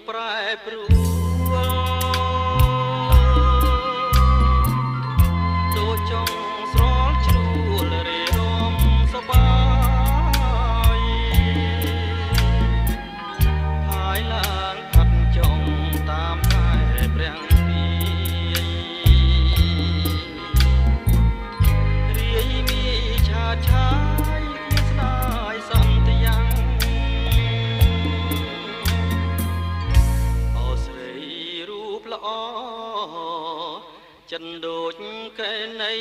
ប្រែប្រួល ដូចចង់ស្រល់ជ្រួលរេរំសបាយ ហើយឡើងផាត់ចង់តាមតែព្រះពីរាយ មីឆាឆាយគ្មានស្ដាយសន្តិយ៉ាង អូស្រីរូបល្អចិនដូចកែណី